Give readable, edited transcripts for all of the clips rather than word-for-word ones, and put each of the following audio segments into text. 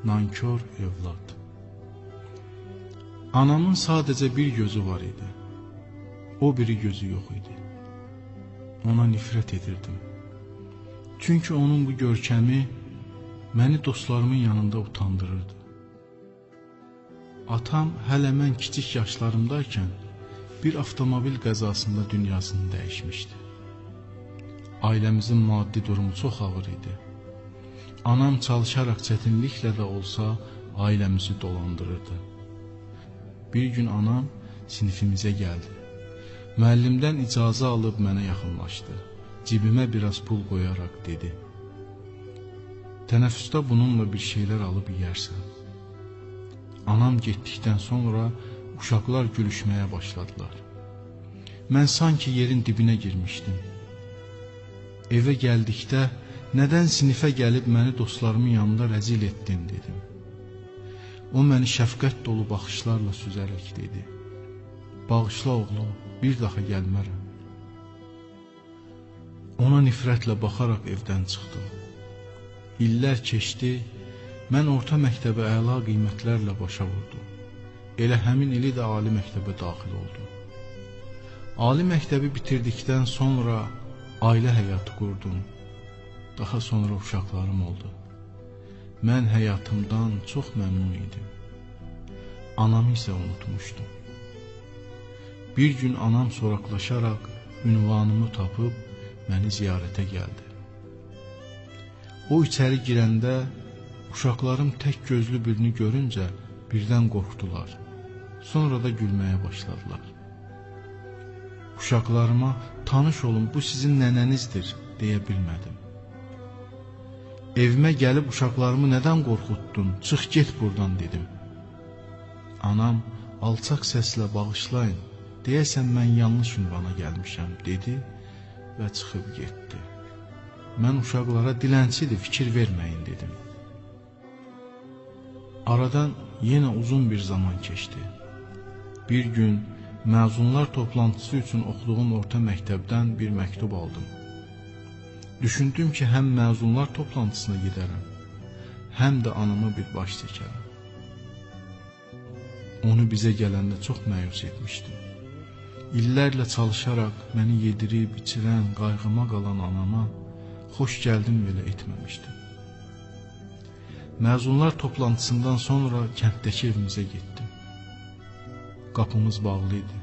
Nankor evlad. Anamın sadəcə bir gözü var idi. O biri gözü yox idi. Ona nifrət edirdim. Çünki onun bu görkəmi məni dostlarımın yanında utandırırdı. Atam hələ mən kiçik yaşlarımdaykən bir avtomobil qəzasında dünyasını dəyişmişdi. Ailəmizin maddi durumu çox ağır idi. Anam çalışaraq çətinliklə də olsa ailəmizi dolandırırdı. Bir gün anam sinifimizə gəldi. Müəllimdən icazə alıb mənə yaxınlaşdı. Cibimə biraz pul qoyaraq dedi: "Tənəffüsdə bununla bir şeylər alıb yeyərsən." Anam getdikdən sonra uşaqlar gülüşməyə başladılar. Mən sanki yerin dibinə girmişdim. Evə gəldikdə "Nədən sinifə gəlib məni dostlarımın yanında rəzil etdin?" dedim. O məni şəfqət dolu baxışlarla süzərək dedi: "Bağışla oğlum, bir daha gəlmərəm." Ona nifrətlə baxaraq evdən çıxdım. İllər keçdi, mən orta məktəbə əla qiymətlərlə başa vurdum. Elə həmin ili də ali məktəbə daxil oldum. Ali məktəbi bitirdikdən sonra ailə həyatı qurdum. Daha sonra uşaqlarım oldu. Mən həyatımdan çox məmnun idim. Anamı isə unutmuşdum. Bir gün anam soraqlaşaraq ünvanımı tapıb məni ziyarətə gəldi. O içəri girəndə uşaqlarım tək gözlü birini görüncə birdən qorxdular. Sonra da gülməyə başladılar. Uşaqlarıma "Tanış olun, bu sizin nənənizdir" deyə bilmədim. Evimə gəlib uşaqlarımı "Nədən qorxutdun? Çıx get buradan" dedim. Anam alçaq səslə "Bağışlayın, deyəsən mən yanlış ünvana gəlmişəm" dedi və çıxıb getdi. Mən uşaqlara "Dilənçidir, fikir verməyin" dedim. Aradan yenə uzun bir zaman keçdi. Bir gün məzunlar toplantısı üçün oxuduğum orta məktəbdən bir məktub aldım. Düşündüm ki, həm məzunlar toplantısına gedərəm, həm də anama bir baş çəkərəm. Onu bizə gələndə çox məyus etmişdim. İllərlə çalışaraq məni yedirib, içirən, qayğıma qalan anama xoş gəldim belə etməmişdim. Məzunlar toplantısından sonra kənddəki evimizə getdim. Qapımız bağlı idi.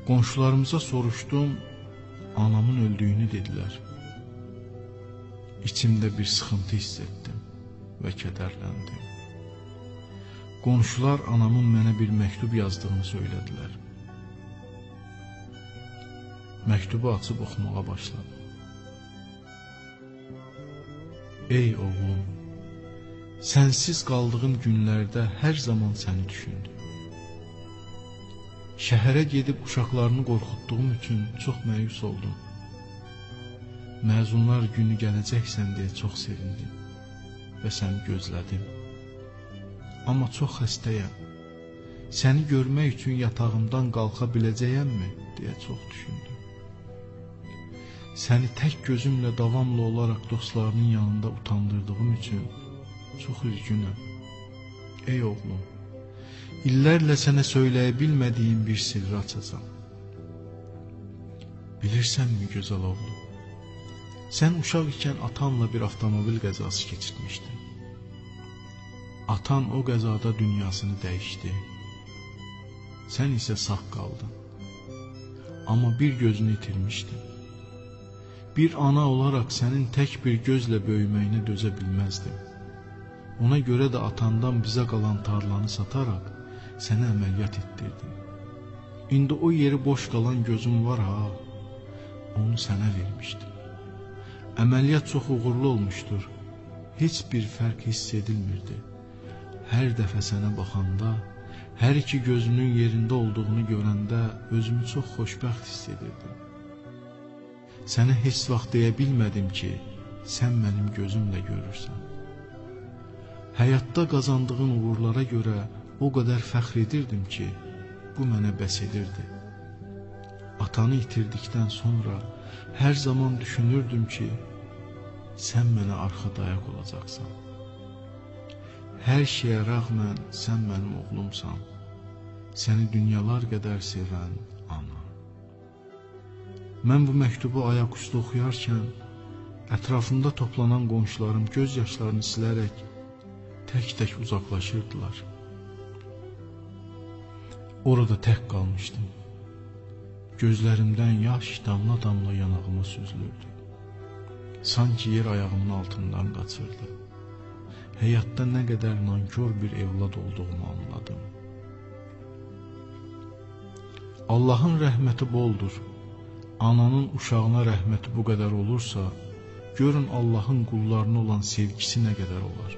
Qonşularımıza soruşdum, anamın öldüyünü dedilər. İçimdə bir sıxıntı hiss etdim və kədərləndim. Qonşular anamın mənə bir məktub yazdığını söylədilər. Məktubu açıb oxumağa başladım. Ey oğlum, sənsiz qaldığım günlərdə hər zaman səni düşündüm. Şəhərə gedib uşaqlarını qorxutduğum üçün çox məyus oldum. Məzunlar günü gələcəksən deyə çox sevindim və səni gözlədim. Amma çox xəstəyəm. Səni görmək üçün yatağımdan qalxa biləcəyəmmi deyə çox düşündüm. Səni tək gözümlə davamlı olaraq dostlarının yanında utandırdığım üçün çox üzgünəm. Ey oğlum, illərlə sənə söyləyə bilmədiyim bir sirri açacağam. Bilirsənmi gözəl oğlum, sən uşaq ikən atanla bir avtomobil qəzası keçirtmişdin. Atan o qəzada dünyasını dəyişdi. Sən isə sağ qaldın. Amma bir gözünü itirmişdin. Bir ana olaraq sənin tək bir gözlə böyüməyinə dözə bilməzdim. Ona görə də atandan bizə qalan tarlanı sataraq sənə əməliyyat etdirdim. İndi o yeri boş qalan gözüm var ha, onu sənə vermişdim. Əməliyyat çox uğurlu olmuşdur. Heç bir fərq hiss edilmirdi. Hər dəfə sənə baxanda, hər iki gözünün yerində olduğunu görəndə özümü çox xoşbəxt hiss edirdim. Sənə heç vaxt deyə bilmədim ki, sən mənim gözümlə görürsən. Həyatda qazandığın uğurlara görə o qədər fəxr edirdim ki, bu mənə bəs edirdi. Atanı itirdikdən sonra hər zaman düşünürdüm ki, sən mənə arxa dayaq olacaqsan. Hər şeyə rəğmən sən mənim oğlumsan. Səni dünyalar qədər sevən ana. Mən bu məktubu ayaqüstü oxuyarkən, ətrafımda toplanan qonşularım göz yaşlarını silərək tək-tək uzaqlaşırdılar. Orada tək qalmışdım. Gözlərimdən yaş damla-damla yanağıma süzülürdü. Sanki yer ayağımın altından qaçırdı. Həyatda nə qədər nankor bir evlad olduğumu anladım. Allahın rəhməti boldur. Ananın uşağına rəhməti bu qədər olursa, görün Allahın qullarına olan sevgisi nə qədər olar.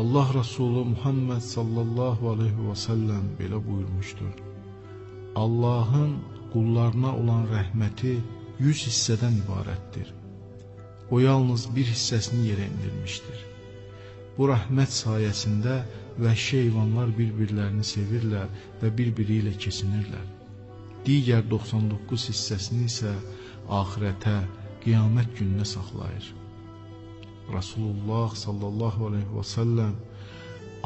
Allah Resulü Muhammed sallallahu aleyhi və səlləm belə buyurmuşdur. Allahın qullarına olan rəhməti 100 hissədən ibarətdir. O yalnız bir hissəsini yerə indirmişdir. Bu rəhmət sayəsində vəhşi heyvanlar bir-birlərini sevirlər və bir-biri ilə kesinirlər. Digər 99 hissəsini isə axirətə, qiyamət gününə saxlayır. Rasulullah sallallahu aleyhi və səlləm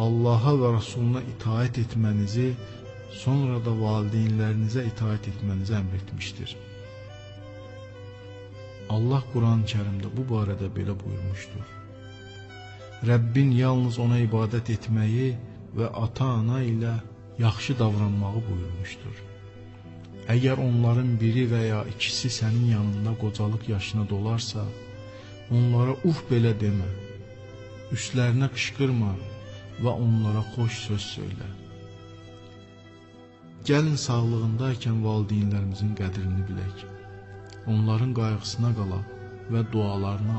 Allaha və Rasuluna itaət etmənizi, sonra da valideynlərinizə itaət etmənizi əmr etmişdir. Allah Quran-ı Kərimdə bu barədə belə buyurmuşdur. Rəbbin yalnız ona ibadət etməyi və ata-ana ilə yaxşı davranmağı buyurmuşdur. Əgər onların biri və ya ikisi sənin yanında qocalıq yaşına dolarsa, onlara uf belə demə, üstlərinə qışqırma və onlara xoş söz söylə. Gəlin sağlığındaykən valideynlərimizin qədrini bilək, onların qayğısına qalaq və dualarını alaq.